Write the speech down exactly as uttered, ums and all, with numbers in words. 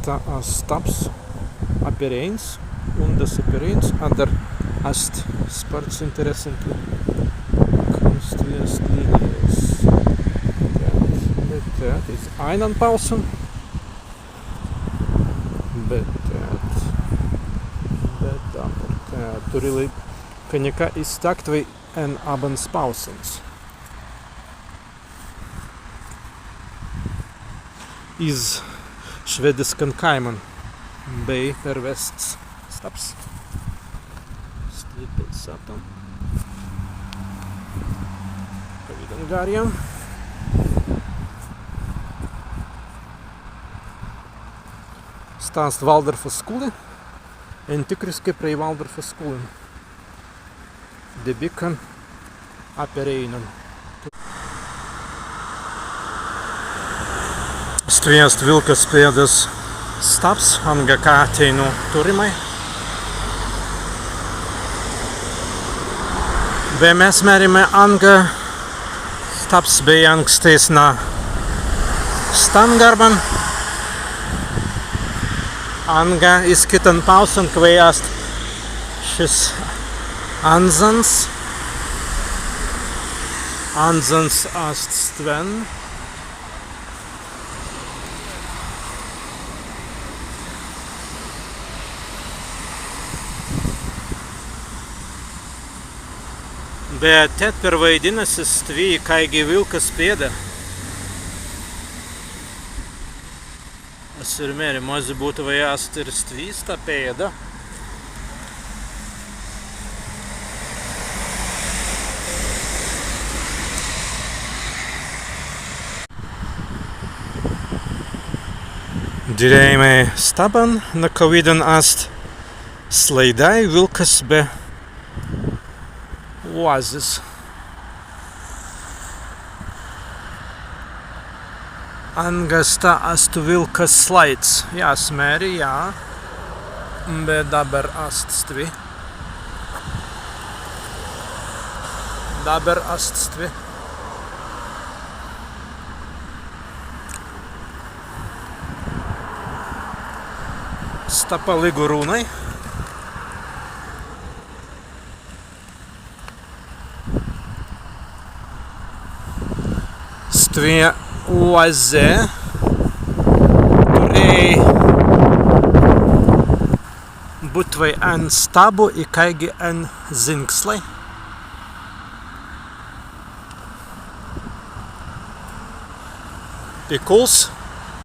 Sta-, ast stabs, apereīns, un das apereīns, adder ast spārts interessanti, kāi stwi ast līnijas. Tēt, bet tēt, iz aīnan pāusan. Bet tēt, bet dabber tēt, turīlai ka nika iztektwei en abbans pāusans. Iz šwēdiskan kāiman bēi perwests stabs. Stwi pilsātan. Kawīdan garrin. Sta ast Waldorfas skūli. Entikriskai prei Waldorfas skūlin. Debīkan apereīnan. Stwi ast Wilkas Pēdas stabs, anga ka teinū turrimai. Be mes mērimai, anga stabs bēi ankstāis na stan garban. Anga iz kittan pāusan, kwēi ast šis anzans. Anzans ast stwen. Be tēt perwaidinna si stwi kāigi Wilkas Pēda. As ir mēri, mazzi būtwei ast ir stwi sta pēda. Dirēimai stabban, na kawīdan ast slaidai, wilkas be oazis. Anga sta ast Wilkas slaids. Jā, as mēri, jā. Be dabber ast stwi. Dabber ast stwi. Sta pa līgu rūnai. Stwi oazē turēi būtwei en stabbu, ikāigi en zinklai. Pikls.